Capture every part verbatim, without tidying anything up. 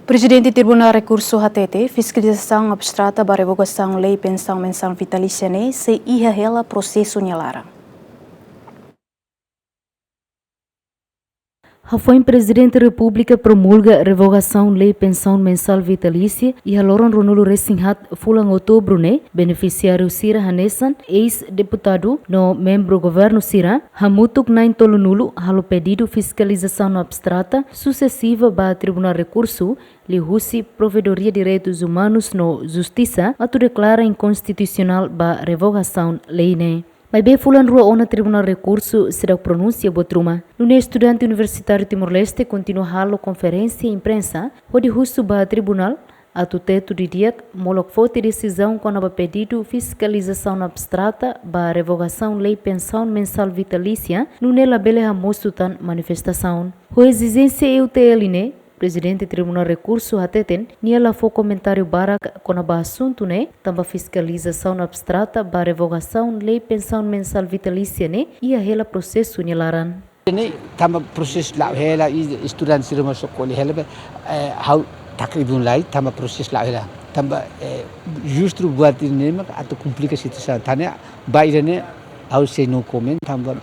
Prezidente Tribunál Rekursu hatete, fiskalizasaun abstrata ba revogasaun lei pensaun mensál vitalísia ne'e sei iha hela prosesu nia laran. Hafoin Prezidente Repúblika promulga revogasaun lei pensaun mensál vitalísia iha loron ruanulu-resin-haat fulan Outubru ne'e, benefisiáriu sira hanesan eis-deputadu no membru governu sira, hamutuk na'in tolunulu halo pedidu fiskalizasaun abstrata susesiva ba Tribunál Rekursu, liuhusi Provedoria Direitus Umanus no Justisa, atu deklara inkonstitusionál ba revogasaun lei ne'e. Maibé fulan rua ona Tribunál Rekursu seidauk pronunsia buat ruma. Nune'e estudante universitáriu Timor-Leste kontinua halo konferénsia imprensa hodi husu ba tribunál atu tetu didi'ak molok foti desizaun kona-ba pedidu fiskalizasaun abstrata ba revogasaun lei pensaun mensál vitalísia, nune'e labele hamosu tan manifestasaun. Ho ezijénsia E U T L ne'e, Prezidente Tribunál Rekursu hateten, nia la fó komentáriu barak kona-ba asuntu ne'e, tanba fiskalizasaun abstrata ba revogasaun lei pensaun mensál vitalísia ne'e iha hela prosesu nia laran. Ne'e tanba prosesu la'o hela, i estudante sira mós ko'alia hela be, eh, ha'u takribun lai, tanba prosesu la'o hela. Tanba, eh, justu buat ida-ne'e mak atu komplika situasaun. Tan ne'e, ba ida-ne'e, ha'u sei no comment, tanba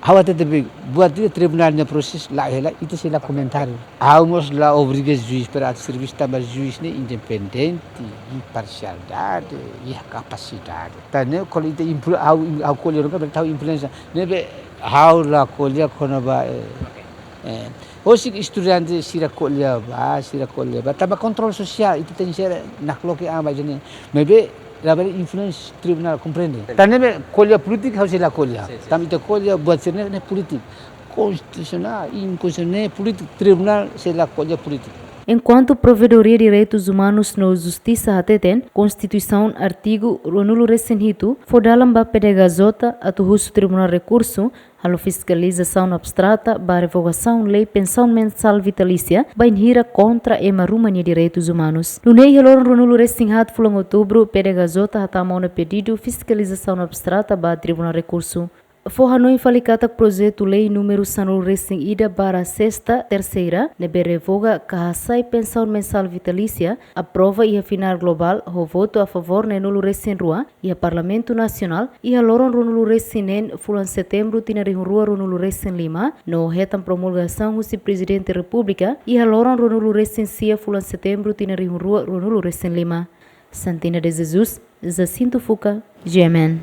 ha'u hatete be buat ida tribunál nia prosesu la'o hela, ita sei la komentáriu. Ha'u mós la obriga juís para atu servisu tanba juís ne'e independente, imparsialidade, iha kapasidade. Tan ne'e, kalau ita influ-, ha'u, ha'u ko'alia ruma, berarti ha'u influénsia. Ne'ebé ha'u la ko'alia kona-ba, eh, eh, husik estudante sira ko'alia ba, sira ko'alia ba. Tanba kontrolu sosiál, ita tenke ser nakloke an ba ida-ne'e. Maibé, labele influénsia tribunál, komprende? Tan ne'ebé ko'alia polítika, ha'u sei la ko'alia. Sin, sin. Tanba ita ko'alia buat sira-ne'e, ne'e polítika. Konstitusionál, inkonstitusionál, ne'e polítika, tribunál sei la ko'alia polítika. Enkuantu Provedoria Direitus Umanus no Justisa hateten, Konstituisaun artigu ruanulu-resin-hitu fó dalan ba P D H J atu husu Tribunál Rekursu halo fiskalizasaun abstrata ba revogasaun lei pensaun mensál vitalísia, bainhira kontra ema ruma nia direitus umanus. Nune'e iha loron ruanulu-resin-haat fulan Outubru, P D H J hatama ona pedidu fiskalizasaun abstrata ba Tribunál Rekursu. Fó hanoin fali katak projetu lei númeru sanulu-resin-ida barra sesta terseira, ne'ebé revoga ka hasai pensaun mensál vitalísia, aprova iha finál globál ho votu a favór neenulu-resin-rua iha Parlamentu Nasionál, iha loron ruanulu-resin-neen fulan Setembru tinan rihun rua ruanulu-resin-lima, no hetan promulgasaun husi Prezidente Repúblika iha loron ruanulu-resin-sia fulan Setembru tinan rihun rua ruanulu-resin-lima. Santina de Jesus, Jacinto Fuca, G M N.